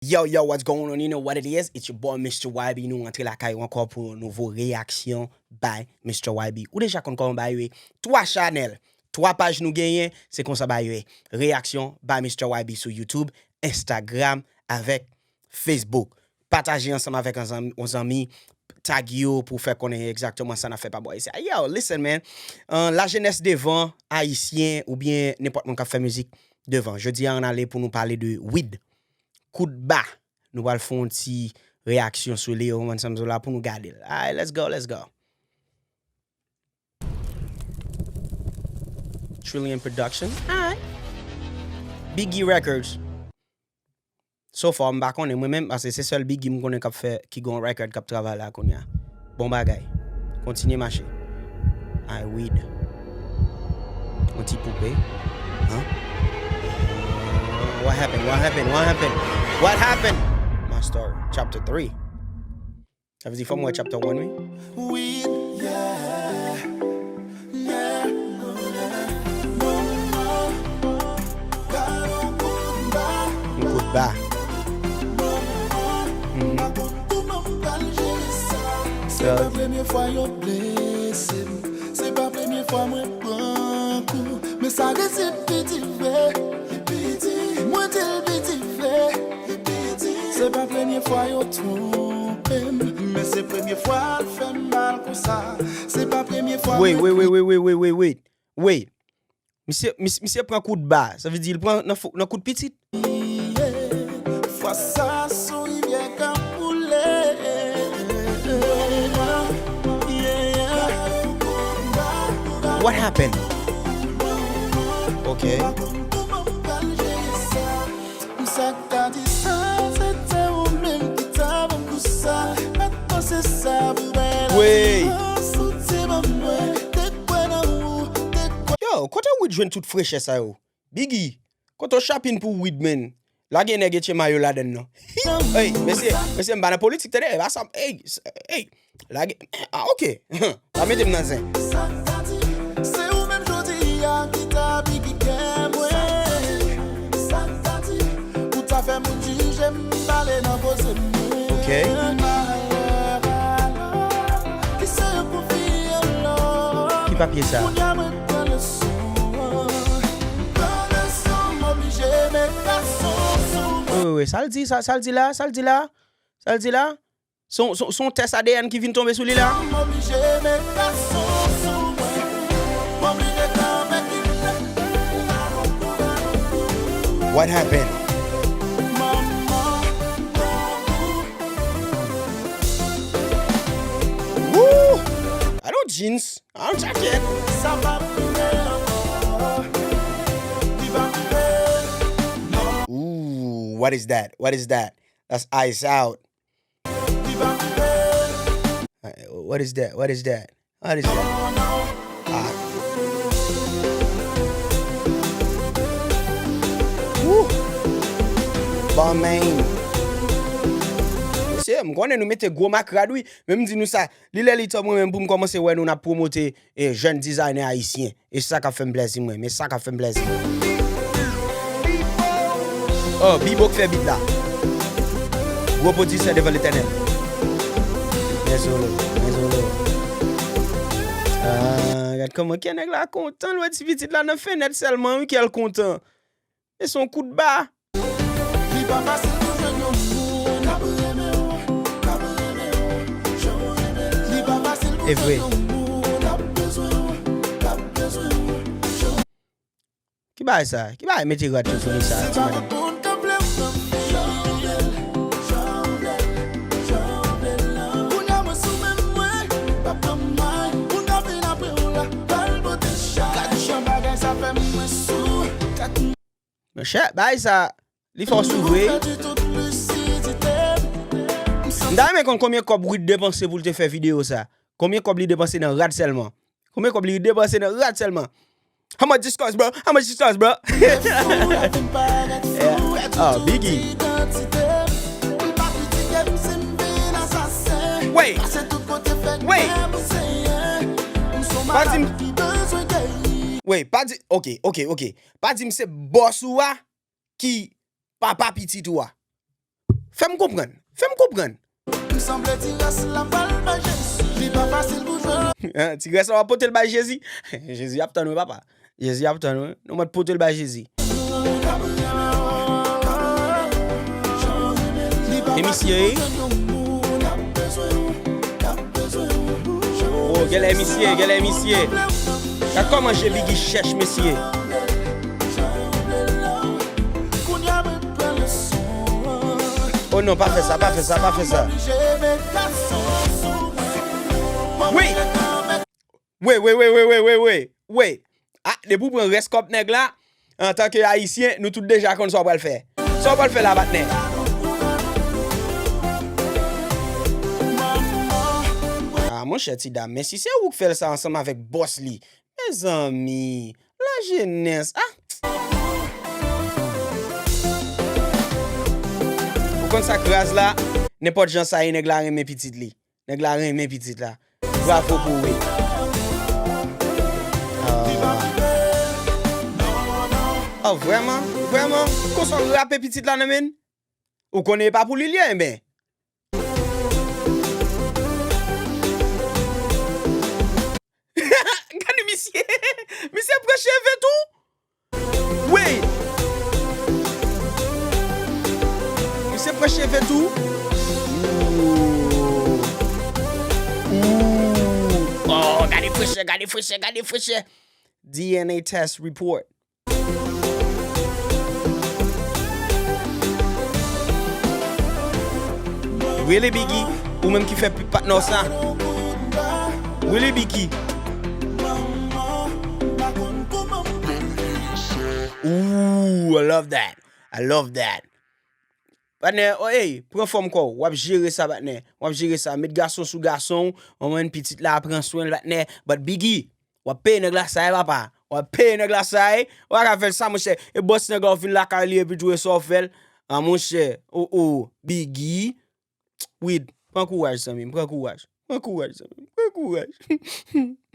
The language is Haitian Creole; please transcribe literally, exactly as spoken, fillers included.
Yo, yo, what's going on? You know what it is? It's your boy Mister Y B. Nou rantre lakay ou ankò pou yon nouvo reyaksyon by Mister Y B. Ou deja konn kòman bagay yo ye. Twa chanèl, twa paj nou genyen, se konsa bagay yo ye. Reyaksyon by Mister Y B sou YouTube, Instagram, avèk Facebook. Pataje ansanm avèk yon zanmi, yon zanmi, tag yo pou fè konnen egzakteman sa n ap fè pa bò isi a. Yo, listen, man. Euh, lajenès devan, ayisyen oubyen nenpòt moun k ap fè mizik devan. Jodi a, ann ale pou nou pale de weed. Kout ba. Nou pral fè yon ti reyaksyon sou li, ou konprann sa m di w la, pou nou gade l. Alright, let's go, let's go. Trillion Production. Alright. Biggie Records. So far, m pa konnen mwen menm, paske se sèl Biggie m konnen k ap fè, ki gon record k ap travay la kounye a. Bon bagay. Kontinye mache. Ay, weed. Yon ti poupe. Huh? What happened? What happened? What happened? What happened? My story. Chapter three. Sa vle di fò m wè chapter one, wi. Weed, yeah. Yeah. Yon kout ba. Mhm. Se pa premye fwa yo blese m. Se pa premye fwa mwen pran kou. Men sa resi piti vre. Li piti. Mwen di l piti vre. Li piti. Se pa premye fwa yo twonpe m. Men se premye fwa l fè m mal konsa. Se pa premye fwa. Wait, wait, wait, wait, wait, wait, wait, wait. Wait. Misye, mis-, misye pran kout ba. Sa vle di l pran nan fo-, nan kout pitit. Fwa sa sou rivyè k ap koule. What happened? Ok. Sa k ta di sa, se te ou menm ki ta ban m kou sa. Atò se sa pou bay la silans ou te ban mwen. Te kwè nan ou, te kwè. Yo, kote weed jwenn tout frechè sa yo? Biggie, kote w chapin pou weed, man? Lage nèg etche mayo ladann non. Hey, mesye, mesye, m pa nan politik, tande, e pa sa, hey, s-, hey. Lage, ah, ok. Pa mete m nan zen. Sa k ta di, se ou menm jodi a ki ta Biggie kè mwen. Sa k ta di, ou ta fè moun jije m, pale nan poze mwen. Ok. Ki se yo konfye lò. Ki papye sa? Kounye a mwen pran leson. Pran leson, m oblije met gason sou mwen. Wi, wi, wi. Sa l di, sa, sa l di la, sa l di la, sa l di la. Se yon, se yon, se yon tès A D N ki vin tonbe sou li la. What happened? Woo! I don't jeans. I don't jacket. Ooh, what is that? What is that? That's Ice Out. Uh, what is that? What is that? What is that? Ah. Woo! Balmain. Mesye, m konnen nou mete gwo mak rad, wi. Men m di nou sa, li lè li tan mwen menm pou m kòmanse wè nou n ap pwomote, eh, jèn dizayne ayisyen. E sa k ap fè m plèzi mwen, men sa k ap fè m plèzi. Oh, Bibo k fè bit la. Gwo pwodiktè devan Letènèl. Dezole, dezole. Ah, gad kòman kè nèg la kontan, l wè ti pitit la nan fenèt sèlman, wi, kè l kontan. E se yon kout ba. Li pa fasil pou jwenn yon moun k ap renmen w, k ap renmen w, jan w renmen l. Li pa fasil pou jwenn yon moun k ap bezwen w, k ap bezwen w, jan w. Ki bagay sa? Ki bagay mete rad yo sou li sa, ti madanm? Se pa tout moun k ap vle w nan vi w, jan w vle l, jan w vle l, jan w vle l lan. Kounye a mwen sou men mwen, p ap pran may. Moun k ap vin apre w la, pral pote chay. Gad jan bagay sa fè mwen sou. Monchè, bagay sa, li fè w sou vre. M ta renmen konn konbyen kòb Wid depanse pou l te fè videyo sa. Konbyen kòb li depanse nan rad sèlman? Konbyen kòb li depanse nan rad sèlman? How much this cost, bro? How much this cost, bro? Yeah. Oh, Biggie. Wait. Wait. Pa di m. Wait, pa di. Ok, ok, ok. Pa di m se bòs ou a ki papa pitit ou a. Fè m konprann. Fè m konprann. M sanble ti rès la pral bay Jezi. Li pa fasil pou jwenn. Ti rès la w ap pote l bay Jezi. Jezi ap tann wi papa. Jezi ap tann wi. Nou mèt pote l bay Jezi. E misye, oh, genlè misye, genlè misye. Gad kòman je Biggy chèch, mesye. Oh non, pa fè sa, pa fè sa, pa fè sa. Wi. Wi, wi, wi, wi, wi, wi, wi, wi. Ah, depi w pran rès kòb nèg la, antanke Ayisyen, nou tout deja konn sa w pral fè. Sa w pral fè la, patnè? Ah, monchè, ti dam, men si se ou k fè l sa ansanm avèk bòs li. Mezanmi, lajenès, ah! Ou konn sa k raz la? Nenpòt jan sa ye, nèg la renmen pitit li. Nèg la renmen pitit la. Bravo pou ou. Ah. Oh, vrèman? Vrèman? Konsa w rape pitit la nan men l? Ou konnen e pa pou li l ye, enben. Gade misye. Misye pran cheve tou. Wi. Misye pran cheve tou. Ooh. Ooh. Oh, gade frechè, gade frechè, gade frechè. D N A test report. Really, Biggy? Ou menm ki fè patnè w sa? Really, Biggy? Ooh, I love that. I love that. Patnè, oh, hey, pran fòm kò w. W ap jere sa, patnè. W ap jere sa. Met gason sou gason. Anmwey, pitit la, pran swen l, patnè. But Biggy, w ap peye nèg la sa, wi, papa. W ap peye nèg la sa, wi. Ou pa ka fè l sa, monchè. E bòs nèg la, w vin lakay li, epi tou e sa w fè l. Ah, monchè. Oh, oh. Biggy. Wid. Pran kouraj, zanmi m. Pran kouraj. Pran kouraj, zanmi m. Pran kouraj.